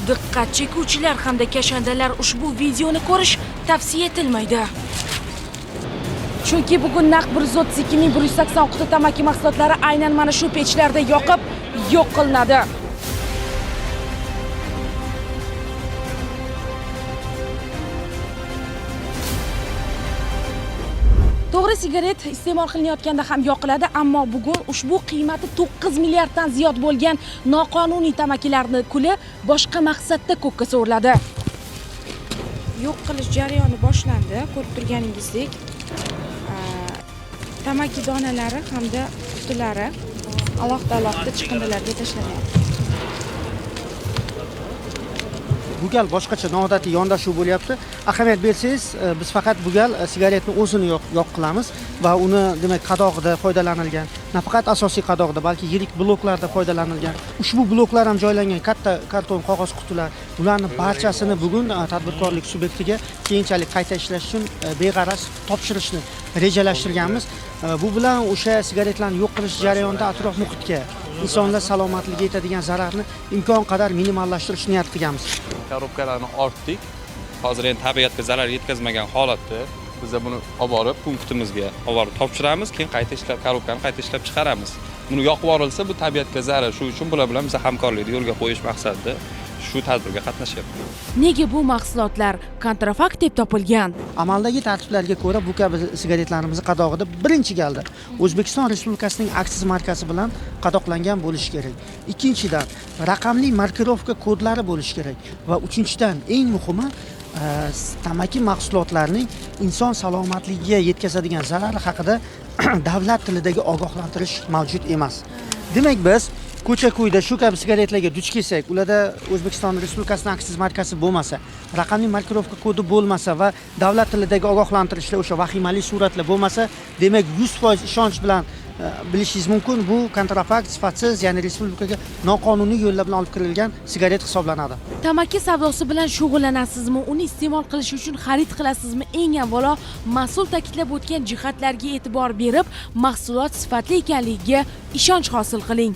Diqqat, chekuvchilar hamda kashandalar, ushbu videoni ko'rish tavsiya etilmaydi. Chunki bugun naq 132 180 quti tamaki mahsulotlari aynan mana shu pechlarda yoqib, yo'q qilinadi. To'g'ri, sigaret iste'mol qilinayotganda ham yoqiladi, ammo bugun ushbu qiymati 9 milliarddan ziyod bo'lgan noqonuniy tamakilarni kuli boshqa maqsadda ko'kka sovuriladi. Yo'q qilish jarayoni boshlandi. Ko'rib turganingizdek, tamaki donalari hamda qutilari alohida-alohida chiqindilarga tashlanyapti. Bu gal boshqacha noodatiy yondashuv bo'lyapti. Ahamiyat bersangiz, biz faqat bu gal sigaretni o'zini yo'q qilamiz va uni, demak, qadog'ida foydalanilgan, nafaqat asosiy qadog'ida, balki yirik bloklarda foydalanilgan. Ushbu bloklar ham joylangan katta karton qog'oz qutilar, bularni barchasini bugun tadbirkorlik subyektiga keyinchalik qayta ishlash uchun beg'araz topshirishni rejalashtirganmiz. Bu bilan o'sha sigaretlarni yo'q qilish jarayonida atrof muhitga, insonlar salomatligiga yetadigan zararni imkon qadar minimallashtirish niyat qilganmiz. Korobkalarni ortdik. Hozir endi tabiatga zarar yetkazmagan holatda biz buni olib borib punktimizga olib borib topshiramiz, keyin qayta ishlab, korobkani qayta ishlab chiqaramiz. Buni yoqib yuborilsa, bu tabiatga zarar. Shu uchun bular bilan biz hamkorlikni yo'lga qo'yish maqsadida shu tadbirga qatnashyapmiz. Nega bu mahsulotlar kontrafakt deb topilgan? Amaldagi tartiblarga ko'ra bu kabi sigaretlarimizni qadog'ida birinchi galda O'zbekiston Respublikasining aksiz markasi bilan qadoqlangan bo'lishi kerak. Ikkinchidan, raqamli markirovka kodlari bo'lishi kerak va uchinchidan, eng muhimi, tamaki mahsulotlarining inson salomatligiga yetkazadigan zarari haqida davlat tilidagi ogohlantirish mavjud emas. Demak, biz ko'cha-ko'yda shu kabi sigaretlarga duch kelsak, ularda O'zbekiston Respublikasining aksiz markasi bo'lmasa, raqamli markirovka kodi bo'lmasa va davlat tilidagi ogohlantirishlar, o'sha vahimali suratlar bo'lmasa, demak 100% ishonch bilan bilishingiz mumkin, bu kontrafakt, sifatsiz, ya'ni respublikaga noqonuniy yo'llar bilan olib kirilgan sigaret hisoblanadi. Tamaki savdosi bilan shug'ullanasizmi, uni iste'mol qilish uchun xarid qilasizmi, eng avvalo mas'ul ta'kidlab o'tgan jihatlarga e'tibor berib, mahsulot sifatli ekanligiga ishonch hosil qiling.